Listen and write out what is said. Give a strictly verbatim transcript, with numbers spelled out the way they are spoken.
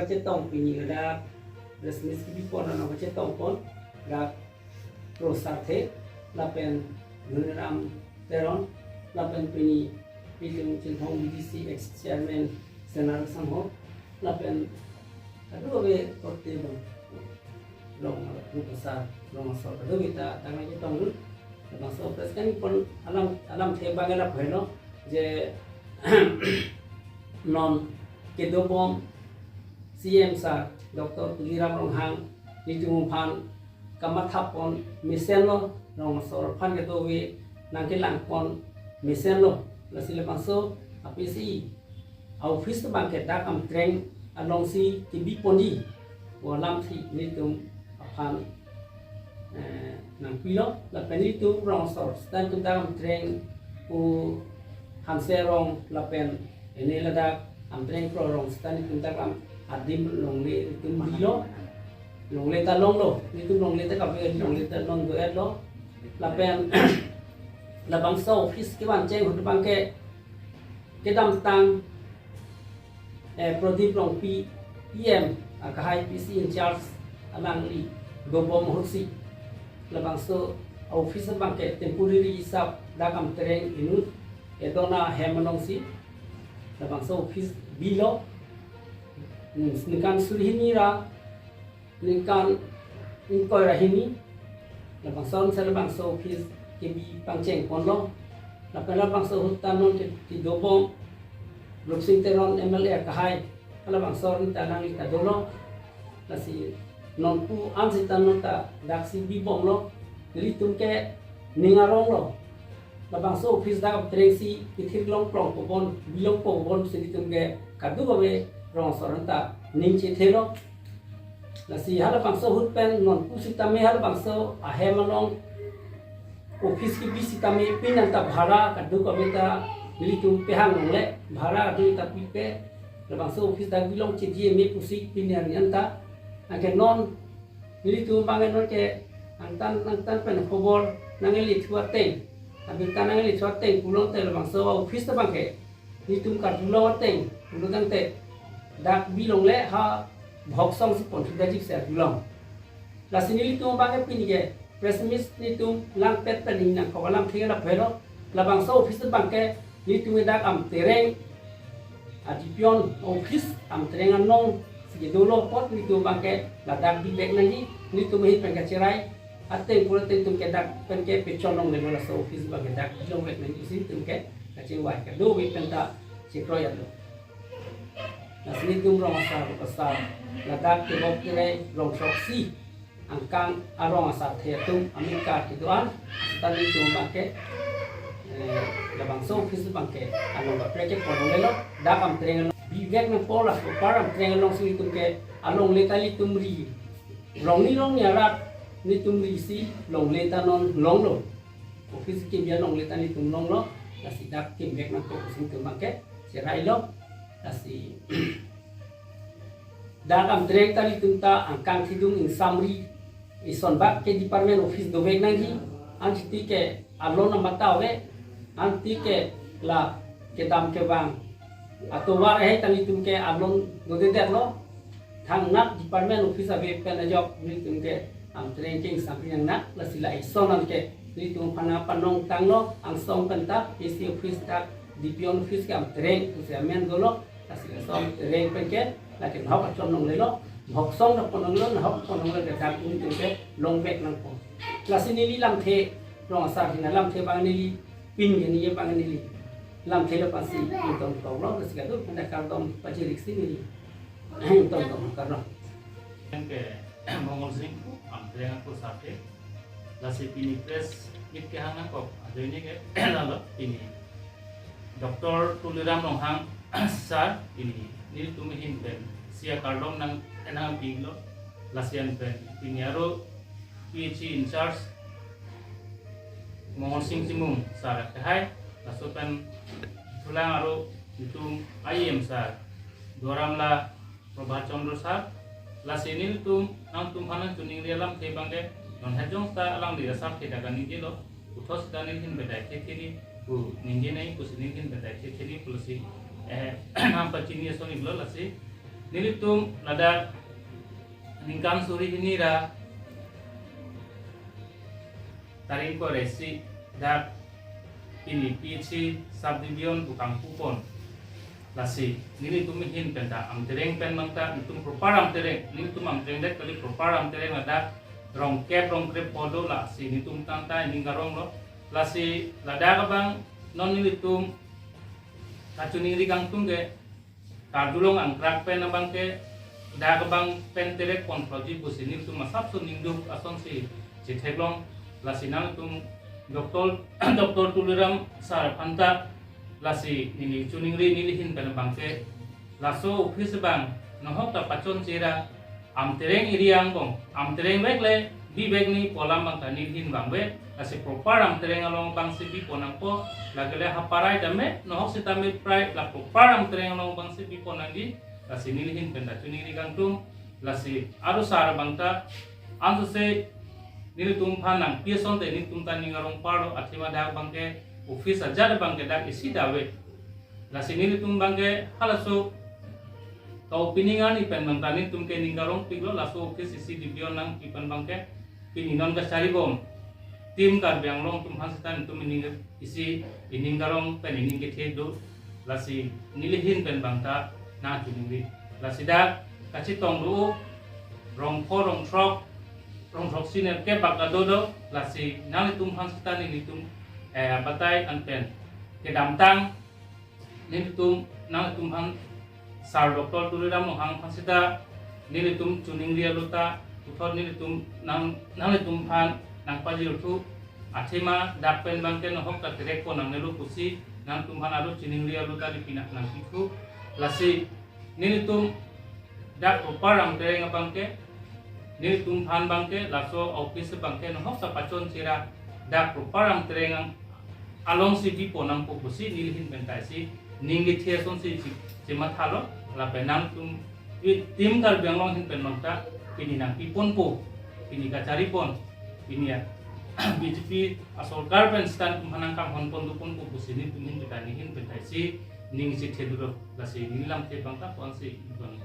Chetong pini dak press meet kebipon ano chetong pon dak Pro Sarthe lapen Dhoniram Teron lapen pini Pitung Chinthong B D C ex chairman Senar Sangho lapen aduh ave korte bang rong alat pasar rong asor aduh kita tangna chetong dun. Bangso press kan pon alam alamthe bang la pheno je non kedobom C M sir Doctor Tuliram Ronghang nelitum aphan kamathapon mesenlo, rong asor aphan kedo ave nangkelangpon mesenlo. Lasi labangso apisi a-office abangke dak Amtreng alongsi kebiponji pu alamthe nelitum aphan eh, nangpilo lapen nelitum rong asor seta nelitum dak Amtreng pu Hanse Rong lapen ene ladak Amtreng Pro Rong seta nelitum dak lam adim longle nelitum bilo, longle ta longlo, nelitum longle ta kave, longle ta long do-etlo lapen labangso office kevan cheng ahut abangke kedamtang eh, Prodip Rongpi E M akahai P C in charge alangli dobom ahutsi labangso office abangke temporary hisap dak Amtreng inut edona hem alongsi labangso office bilo. Hmm, ningkan suri hini ra ningkan ingkoi ra hini labangso ansi labangso office kebi pangcheng ponlo. Lapen labangso ahut ta non ti- tidobom Rupsing Teron M L A akahai, halabangso arni ta nangli ta dolo. Lasi non pu ansi ta non ta daksi bibomlo. Nelitum ke ning aronglo. Labangso office dak Amtrengsi kethir long plong pobon, bilong pobon si nelitum ke kadokave rong asor ta ning chethelo. Lasi halabangso ahut pen non pusitame halabangso ahem along office kebi sitame pini anta bhara kadokave ta nelitum pehang longle, bhara kadokave ta pipe, labangso office dak bilong chedji eme pusi pini arni anta. Anke non nelitum abang non ke angtan angtan pen khobor nangkele thu ateng, abirta nangkele thu ateng pulote labangso office abangke nelitum karjulong ateng pulo tangte dak bilongle ha Bhoksong si pon thudajik si arjulong. Lasi nelitum abangke pini ke press meet nelitum langpet pen ning nangkok alamthe la pheno. Labangso office abangke nelitum dak Amtreng a-D P O office Amtreng anong si kedolo apot nelitum abangke ladak bivek nangji, nelitum ahin pen kacherai ateng pura ateng nelitum ke dak pen ke pechon longlelo, laso office abangke dak bilongvek nangji pusi nelitum ke kachingvai, kadokave pen ta chekroi-etlo. Lasi nelitum rong asar pasar ladak kebok kere rong throksi angkang arong asarthe atum amika kedo-an seta nelitum abangke eh, labangso office abangke along kaprek ke pon longlelo, dak Amtreng along bivek nangpo, la super Amtreng alongsi nelitum ke alongle ta nelitum ri, rong ni rong ni arat nelitum risi longle ta non longlo. Office kebi alongle ta nelitum longlo. Lasi dak kemvek nangpo pusi nelitum abangke cherailo. Lasi dak Amtreng ta nelitum ta angkang thidung ingsamri isonbak ke department office dovek nangji, ansi ti ke alon amat ta ave, ansi ti ke la kedam kevang atovar ahei ta nelitum ke alon dodedetlo. Thangnat department office ave pen ajok nelitum ke Amtreng ke ingsamri nangnak, lasi la ison anke nelitum aphan nangpanong tanglo, angsong pen ta A C office dak D P O office ke Amtreng pusi amen dolo. Lasi laso Amtreng pen ke lake nahok achon longlelo, Bhoksong ta pon longlelo, nahok pon longlelo, dak nelitum ke longvek nangpo. Lasi neli lamthe rong asar hina lamthe abang neli pin ke neli abang neli lamthe lo pasi ingtong tong lo, lasi kadokave pen ta kardom pachiriksi neli ingtong tong kardom. Ke Mongol Sing, Amtreng ako sate. Lasi pini press meet kehang nangkok ajoine ke lalo pini Doctor Tuliram Ronghang sir pini nelitum ahin pen si akardom nang enang pilo. Lasi an pen pini aro P H E in charge Mongol Sing Timung sir akehai, laso pen thulang aro nelitum I M sir Doramla Prabhat Chandra sir, lasi nelitum nangtum aphan nangchiningri alamthe abangke, non hejong ta alangli asarthe dak aningjelo, puthot seta neli ahin bedai thetheni pu ningje nai pusi neli ahin bedai thetheni pu lasi, eh, nangpachini ason iklo lasi, Nelitum ladak ningkan suri hini ra tarik ko resi dak pini P H C subdivision bukang pupon. Lasi nelitum ahin penta Amtereng pen mangta, nelitum proper Amtereng, nelitum Amtereng dek kali, proper Amtereng ladak rongkep rongkrep podo, lasi nelitum tangta ining karong lo. Lasi ladak abang non nelitum kachiningri kangtung ke karjulong angkrak pen abang ke dak abang pen terek pon proji pusi nelitum asapso ningduk asonsi chetheklong. Lasi nangtum Doctor Doctor Tuliram sir aphanta lasi neli chiningri, neli ahin pen abang ke laso office abang nohok ta pachon chera Amtereng area angbong, Amtereng vek le bivek ni pu alam abang ta neli ahin vangve. Lasi proper Amtereng along abangsi bipon nangpo, lake le haparai tame, nohok sitame prai, la proper Amtereng along abangsi bipon nangji, lasi neli ahin penta chiningri kangtung. Lasi aro sir abang ta ansose nelitum aphan nangpi asonte nelitum ta ning arong parlo, athema dak abang ke office ajat abang ke dak isi ta ave. Lasi nelitum abang ke halaso ka-opening arni pen abang ta nelitum ke ning karongpiklo, laso office isi division nangpi pen abang ke pini non kachari bom Team Karbi Anglong atum aphan seta nelitum ining isi ining karong pen ining kethe do. Lasi neli ahin pen abang ta nangchiningri. Lasi dak kachetong do rongpho rongthrok rongthrok senior ke bak ado do. Lasi nanglitum aphan seta nelitum eh batai an pen kedamtang nelitum nangtum aphan Sir Doctor Tuliram Ronghang aphan seta nelitum chiningri alu ta puthot nelitum nang nanglitum aphan nangpajirthu, athema dak pen abang ke nohok ta terek pon nangnelo pusi nangtum aphan aro chiningri alu ta dipina nangpithu. Lasi nelitum dak proper Amtereng abang ke nelitum aphan abang ke laso office abang ke nohok ta pachon chera dak proper Amtereng ang alongsi bipon nangpo pusi neli ahin penta isi ning kethe asonsi che- chemathalo. Lapen nangtum i- Team Karbi Anglong ahin pen mangta pini nangpiponpo, pini kachari pon, pini ya B J P asorkar pen seta nangtum aphan nangkam honpon doponpo pusi nelitum ahin penta neli ahin penta isi ning isi theduro. Lasi neli lamthe abang ta ko-ansi ipon.